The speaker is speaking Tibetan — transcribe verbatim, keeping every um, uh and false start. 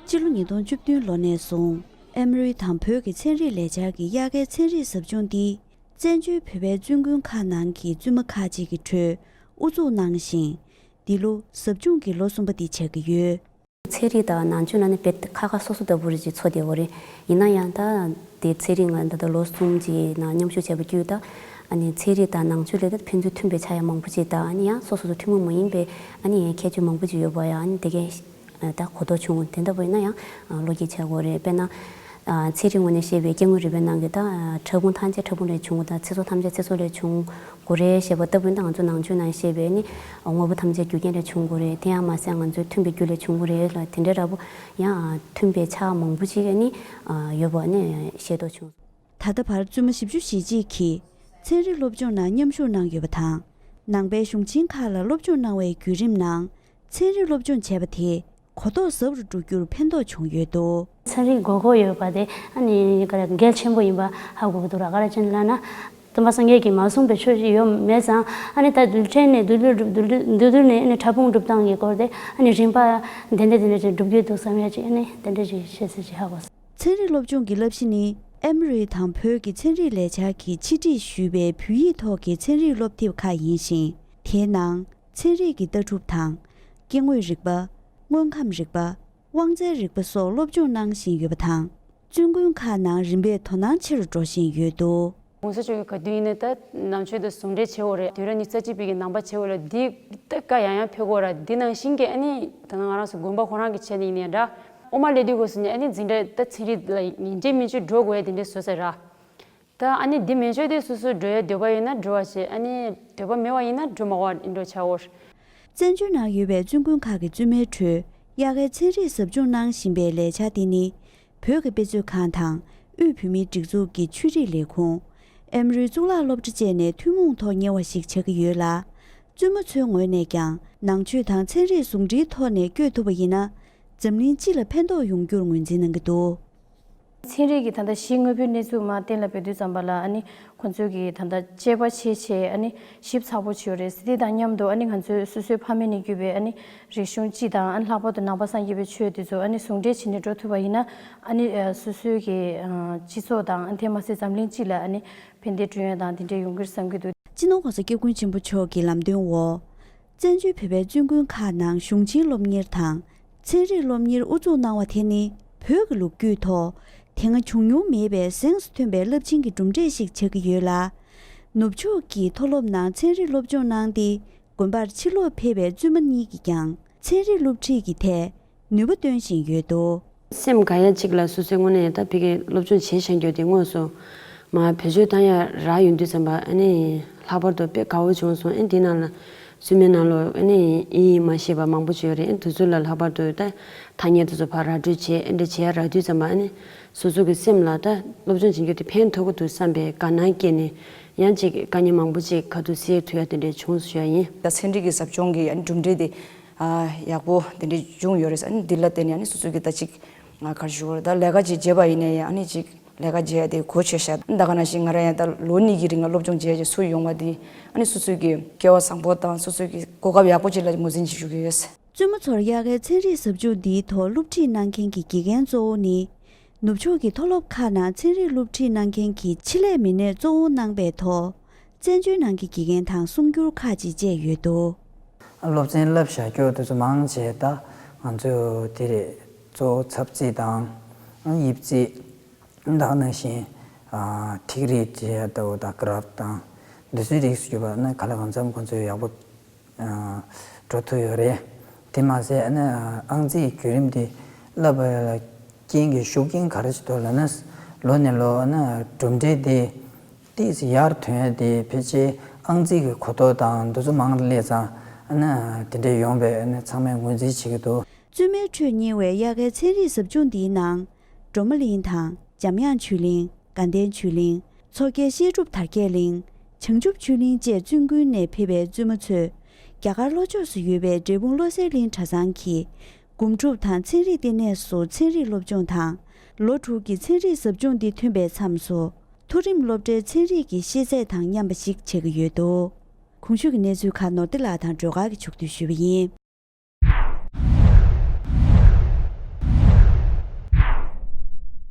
སྤྱི་ལོ་ཉིས་སྟོང་བཅུ་བདུན་ལོ་ནས་བཟུང་ཨེམ་རི་དང་བོད་ཀྱི་ཚན་རིག་ལས་འཆར་གྱི་དབྱར་ཁའི་ཚན་རིག་ཟབ་སྦྱོང་འདི་བཙན་བྱོལ་བོད་པའི་བཙུན་དགོན་ཁག་ནང་གི་བཙུན་མ་ཁག་ཅིག་གི་ཁྲོད་དབུ་འཛུགས་གནང་ཞིང་། འདི་ལོ་ཟབ་སྦྱོང་གི་ལོ་གསུམ་པ་འདི་ཆགས་ཀྱི་ཡོད། ཚན་རིག་དང་ནང་ཆོས་ནང་ནས་དཔེ་ཁག་ཁག་སོ་སོ་ལྟ་བུ་རེ་ཅིག་ཚོ་བསྡད་ཡོད་རེད། ཡིན་ན་ཡང་ད་དེ་ཚན་རིག་ང་ད་ལྟ་ལོ་གསུམ་ཅིག་ནང་མཉམ་ཞུགས་བྱས་པ་བརྒྱུད་ད་ཨ་ནི་ཚན་རིག་དང་ནང་ཆོས་ལས་ད་ཕན་ཚུན་མཐུན་པའི་ཆ་ཡང་མང་པོ་ཅིག་དང་ཨ་ནི་ཡང་སོ་སོ་དང་ཐུན་མོང་མ་ཡིན་པའི་ཨ་ནི་ཁྱད་ཆོས་མང་པོ་ཅིག་ཡོད་པ་ཡང་ཨ་ནི་དེ་གས་ད་གོ་རྟོགས་བྱུང་། དེ་འདྲ་པོ་ཡིན་ན་ཡང་བློ་སྐྱེད་བྱ་དགོས་རེད། དཔེར་ན། ཚན་རིག་ངོས་ནས་བཤད་པའི་སྐྱེ་དངོས་རིག་པའི་ནང་གི་ད་ཕྲ་ཕུང་ཐམས་ཅད་ཕྲ་ཕུང་ལས་བྱུང་བ་དང་ཚེ་སྲོག་ཐམས་ཅད་ཚེ་སྲོག་ལས་བྱུང་དགོས་རེད་ཞེས་པ་ལྟ་བུ་ཡིན་ད་ང་ཚོ་ནང་ཆོས་ནང་བཤད་པའི་ནི་དངོས་པོ་ཐམས་ཅད་རྒྱུ་རྐྱེན་ལས་བྱུང་དགོས་རེད། དེ་ཡང་མ་ཟད་ང་ཚོའི་མཐུན་པའི་རྒྱུ་ལས་བྱུང་དགོས་རེད་ལ་དེ་འདྲའི་འདྲ་པོ་ཡང་མཐུན་པའི་ཆ་མང་པོ་ཅིག་ནི་ཡོད་པ་ནི་ཤེས་རྟོགས་བྱུང་། ད་ལྟ་བར་བཙུན་མ་བཞི་བཅུ་ཞེ་གཅིག་གིས་ཚན་རིག་སློབ་སྦྱོང་ནང་མཉམ་ཞུགས་གནང་ཡོད་པ་དང་། ནང་པའི་གཞུང་ཆེན་ཁག་ལ་སློབ་སྦྱོང་གནང་བའི་བརྒྱུད་རིམ་ནང་། ཚན་རིག་སློབ་སྦྱོང་བྱས་པ་དེས་གོ་རྟོགས་ཟབ་རུ་འགྲོ་རྒྱུར་ཕན་ཐོགས་བྱུང་ཡོད་འདུག། ཚན་རིག་དགོས་མཁོ་ཡོད་པ་དེ་ཨ་ནི་ག་རེ་གལ་ཆེན་པོ་ཡིན་པ་ཧ་གོ་གི་འདུག་ར། ག་རེ་བྱས་ནས་ལབ་ན། སྟོན་པ་སངས་རྒྱས་ཀྱིས་མ་གསུངས་པའི་ཆོས་ཤིག་ཡོད་མེད་ཙང་ཨ་ནི་ད་འཕྲལ་ནས་བསྡུ་བསྡུ་བསྡུ་བསྡུ་བསྡུ་ནས་ཨ་ནི་ཕྲ་ཕུང་སྒྲུབ་སྟངས་ཀྱི་སྐོར་དེ་ཨ་ནི་རིམ་པ་དེ་འདྲ་དེ་འདྲ་ཅིག་སྒྲུབ་རྒྱུ་འདུག་བསམ་ཡ་ཅིག་ཨ་ནི་དེ་འདྲ་ཅིག་ཤེས་ཚད་ཅིག་ཧ་གོ་སོང་། ཚན་རིག་སློབ་སྦྱོང་གི་བསླབ་གཞི་ནི་ཨེམ་རི་དང་བོད་ཀྱི་ཚན་རིག་ལས་འཆར་གྱིས་ཕྱི་སྒྲིག་ཞུས་པའི་བོད་ཡིག་ཐོག་གི་ཚན་རིག་སློབ་དེབ་ཁག་ཡིན་ཞིང་། དེའི་ནང་ཚན་རིག་གི་ལྟ་གྲུབ་དང་། སྐྱེ་དངོས་རིག་པ། དངོས་ཁམས་རིག་པ། དབང་རྩའི་རིག་པ་སོགས་སློབ་སྦྱོང་གནང་བཞིན་ཡོད་པ་དང་། བཙུན་དགོན་ཁག་ནང་རིམ་པས་དོ་སྣང་ཆེ་རུ་འགྲོ་བཞིན་ཡོད་འདུག། གོང་ས་མཆོག་གིས་ག་དུས་ཡིན་ནའི་ད་ནང་ཆོས་དང་ཟུང་འབྲེལ་བྱེད་དགོས་རེད། དུས་རབས་ཉི་ཤུ་རྩ་གཅིག་པའི་གི་ནང་པ་བྱེད་དགོས་རེད། འདི་ད་བཀའ་ཡང་ཡང་ཕེབས་དགོས་རེད། འདི་ནང་བཞིན་གྱི་ཨ་ནི་ད་ང་རང་ཚོ་དགོན་པ་ཁོ་རང་གི་བྱས་ནས་ཡིན་ནའི་འདྲ། འོ་མ་སླེབས་དུས་སྐབས་སུ་ནི་ཨ་ནི་འཛིན་གྲྭ་ད་ཚན་རིག་ལ་ཡིན་གཅིག་མིན་གཅིག་འགྲོ་དགོས་ཡ་དེ་འདྲའི་བཟོས་ཚར་ར། ད་ཨ་ནི་འདི་མེད་ཆོག་དེ་སོ་སོ་འགྲོ་ཡ་འདོད་པ་ཡོད་ན་འགྲོ་བ་བྱེད། ཨ་ནི་འདོད་པ་མེད་པ་ཡིན་ན་འགྲོ་མ་དགོས་ཨིན་འགྲོ་ཆ་འོར། བཙན་བྱོལ་ནང་ཡོད་པའི་བཙུན་དགོན་ཁག་གི་བཙུན་མའི་ཁྲོད་དབྱར་ཁའི་ཚན་རིག་ཟབ་སྦྱོང་གནང་བཞིན་པའི་ལས་འཆར་འདི་ནི། བོད་ཀྱི་དཔེ་མཛོད་ཁང་དང་དབུས་བོད་མིའི་སྒྲིག་འཛུགས་ཀྱི་ཆོས་རིག་ལས་ཁུངས། ཨེམ་རིའི་གཙུག་ལག་སློབ་གྲྭ་བཅས་ནས་ཐུན་མོང་ཐོག་གཉེར་བ་ཞིག་ཆགས་ཀྱི་ཡོད་ལ། བཙུན་མ་ཚོའི་ངོས་ནས་ཀྱང་ནང་ཆོས་དང་ཚན་རིག་ཟུང་འབྲེལ་ཐོག་ནས་བསྐྱོད་ཐུབ་པ་ཡིན་ན། འཛམ་གླིང་སྤྱི་ལ་ཕན་ཐོགས་ཡོང་རྒྱུར་ངོས་འཛིན་གནང་གི་འདུག། ཚན་རིག་གི་ད་ལྟ་གཞི་དངོས་པོའི་གནས་ཚུལ་མར་གཏན་ལ་འབེབས་དུས་ཙམ་པ་ལ་ཨ་ནི་ཁོང་ཚོས་ཀྱི་ད་ལྟ་དཔྱད་པ་བྱས་བྱས་ཨ་ནི་ཞིབ་ཚགས་པོ་བྱས་ཡོད་རེད་ཟེར། དེ་དང་མཉམ་དུ་ཨ་ནི་ང་ཚོའི་སོ་སོའི་ཕ་མེས་ནས་བརྒྱུད་པའི་ཨ་ནི་རིག་གཞུང་སྤྱི་དང་ཨ་ནི་ལྷག་པར་དུ་ནང་པ་སངས་རྒྱས་པའི་ཆོས་དེ་ཚོ་ཨ་ནི་ཟུང་འབྲེལ་བྱས་ནས་འགྲོ་ཐུབ་པ་ཡིན་ན་ཨ་ནི་སོ་སོའི་གི་སྤྱི་ཚོགས་དང་ཨ་ནི་དེ་མ་ཟད་འཛམ་གླིང་སྤྱི་ལ་ཨ་ནི་ཕན་བདེ་བསྐྲུན་ཡ་དང་དེ་འདྲའི་ཡོང་གི་རེད་བསམ་གྱི་འདུག། སྤྱི་ནོར་༸གོང་ས་༸སྐྱབས་མགོན་ཆེན་པོ་མཆོག་གི་ལམ་སྟོན་འོག། བཙན་བྱོལ་བོད་པའི་བཙུན་དགོན་ཁག་ནང་གཞུང་ཆེན་སློབ་གཉེར་དང་། ཚན་རིག་སློབ་གཉེར་དབུ་འཛུགས་གནང་བ་དེ་ནི་བོད་ཀྱི་ལོ་རྒྱུས་ཐོག་དེ་སྔ་བྱུང་མྱོང་མེད་པའི་གཟེངས་སུ་ཐོན་པའི་རླབས་ཆེན་གྱི་གྲུབ་འབྲས་ཤིག་ཆགས་ཀྱི་ཡོད་ལ། ནུབ་ཕྱོགས་ཀྱི་མཐོ་སློབ་ནང་ཚན་རིག་སློབ་སྦྱོང་གནང་སྟེ་དགོན་པར་ཕྱིར་ལོག་ཕེབས་པའི་བཙུན་མ་གཉིས་ཀྱིས་ཀྱང་ཚན་རིག་སློབ་ཁྲིད་ཀྱི་ཐད་ནུས་པ་བཏོན་བཞིན་ཡོད་འདུག། སེམས་དགའ་ཡ་གཅིག་ལ་སོ་སོའི་ངོས་ནས་ད་ཕ་གིར་སློབ་སྦྱོང་བྱེད་བཞིན་རྒྱུ་དེ་དངོས་སུ་མར་བེད་སྤྱོད་བཏང་ཡ་རག་ཡོང་དུས་ཙམ་པ་ཨ་ནི་ལྷག་པར་དུ་དཔེ་དགའ་བོ་བྱུང་སོང་། ཨ་ནི་འདི་ནང་ལ་བཙུན་མའི་ནང་ལོགས་ཨ་ནི་ཡིན་ཡིན་མ་ཤེས་པ་མང་པོ་ཅིག་ཡོད་རེད། ཨ་ནི་དེ་ཚོ་ལ་ལྷག་པར་དུ་ད་ཐ་སྙད་དེ་ཚོ་ཕར་ར་སྤྲོད་བྱས་ཨ་འདྲ་བྱེད་ཡ་རག་དུས་ཙམ་པ་ཨ་ནི་སོ་སོ་གི་སེམས་ལ་ད་སློབ་སྦྱོང་བྱེད་རྒྱུ་དེ་ཕན་ཐོགས་ཀྱི་འདུག་བསམ་པའི་དགའ་སྣང་སྐྱེས་ནས་ཡང་ཅིག་དཀའ་ངལ་མང་པོ་ཅིག་ཁ་ཐུག་སེལ་ཐུབ་ཡ་དེ་འདྲ་བྱུང་སོང་ཡ་ཡིན། ད་ཚན་རིག་གི་ཟབ་སྦྱོང་གི་ཨ་ནི་གྲུབ་འབྲས་དེ་ཨ་ཡག་པོ་དེ་འདྲ་བྱུང་ཡོད་རེད། ཨ་ནི་འདི་ལ་བརྟེན་ནས་ཨ་ནི་སོ་སོ་གི་ད་ཅིག་ང་ག་རེ་ཞུ་དགོས་རེད། ད་ལས་ཀ་ཅིག་བྱས་པ་ཡིན་ནའི་ཨ་ནི་ཅིག་ལས་ཀ་བྱེད་ཡ་དེ་གོ་ཆོད་ཤག་ད་ག་ནང་བཞིན་ང་རང་ཡང་ད་ལོ་གཉིས་ཀྱི་རིང་ལ་སློབ་སྦྱོང་བྱས་རྗེས་ཚུར་ཡོང་བ་དེ་ཨ་ནི་སོ་སོ་གི་སྐལ་བ་བཟང་པོ་དང་སོ་སོ་གི་གོ་སྐབས་ཡག་པོ་ཅིག་ལ་ངོས་འཛིན་ཅིག་ཞུ་གི་ཡོད། བཙུན་མ་ཚོར་དབྱར་ཁའི་ཚན་རིག་ཟབ་སྦྱོང་འདིའི་ཐོག་སློབ་ཁྲིད་གནང་མཁན་གྱི་དགེ་རྒན་གཙོ་བོ་ནི། ནུབ་ཕྱོགས་ཀྱི་མཐོ་སློབ་ཁག་ནང་ཚན་རིག་སློབ་ཁྲིད་གནང་མཁན་གྱི་ཆེད་ལས་མི་སྣས་གཙོ་བོ་གནང་པའི་ཐོག་བཙན་བྱོལ་ནང་གི་དགེ་རྒན་དང་གསུང་སྒྱུར་ཁག་ཅིག་བཅས་ཡོད་འདུག། སློབ་ཚན་བསླབ་བྱ་སྐྱོར་དེ་ཚོ་མང་ཆེ་ད་ང་ཚོས་དེ་རེད། གཙོ་བོ་ཚབ་རྩིས་དང་དབྱིབས་རྩིས། ད་ག་ནང་བཞིན་ཨ་ཐིག་རིས་བྱེད་ཡ་ལྟ་བུ་དང་གྷ་རབ་དང་འདི་ཚོའི་རིགས་སུ་གྱུར་པ་ནི་ག་ལ་གང་འཚམ་ཁོང་ཚོས་ཡག་པོ་ཨ་འགྲོ་ཐུབ་ཡོད་རེད། དེ་མ་ཟད་ཨ་ནི་ཨང་རྩིས་བརྒྱུད་རིམ་འདི་བསླབ་པ་ལ་རྐྱེན་གྱི་ཤུགས་རྐྱེན་ག་རེ་ཞིག་འདུག་ལབ་ན། ལོ་ནས་ལོ་ཨ་ནི་གྲུབ་འབྲས་འདི་ཏོག་ཙམ་ཡར་ཐོན་ཡ་དེ་ཕལ་ཆེར་ཨང་རྩིས་ཀྱི་གོ་རྟོགས་དང་འདི་ཚོ་མང་དུ་སླེབས་ཙང་ཨ་ནི་དེ་འདྲ་ཡོང་བའི་ཨ་ནི་ཚང་མས་ངོས་འཛིན་བྱེད་ཀྱི་འདུག། བཙུན་མའི་ཁྲོད་གཉེར་བའི་དབྱར་ཁའི་ཚན་རིག་ཟབ་སྦྱོང་འདིའི་ནང་སྒྲོལ་མ་གླིང་དང་འཇམ་དབྱངས་ཆོས་གླིང་། དགའ་ལྡན་ཆོས་གླིང་། མཚོ་རྒྱལ་བཤད་སྒྲུབ་དར་རྒྱས་གླིང་། བྱང་ཆུབ་ཆོས་གླིང་བཅས་བཙུན་དགོན་ནས་ཕེབས་པའི་བཙུན་མ་ཚོས་རྒྱ་གར་ལྷོ་ཕྱོགས་སུ་ཡོད་པའི་འབྲས་སྤུངས་བློ་གསལ་གླིང་གྲྭ་ཚང་གི་སྒོམ་སྒྲུབ་དང་ཚན་རིག་ལྟེ་གནས་སུ་ཚན་རིག་སློབ་སྦྱོང་དང་། ལོ་དྲུག་གི་ཚན་རིག་ཟབ་སྦྱོང་འདི་ཐོན་པའི་མཚམས་སུ་མཐོ་རིམ་སློབ་གྲྭའི་ཚན་རིག་གི་ཤེས་ཚད་དང་མཉམ་པ་ཞིག་ཆགས་ཀྱི་ཡོད་འདུག། གོང་ཞུས་ཀྱི་གནས་ཚུལ་ཁག་ནོར་བདེ་ལགས་དང་སྒྲོལ་དཀར་གྱིས་ཕྱོགས་བསྡུས་ཞུས་པ་ཡིན།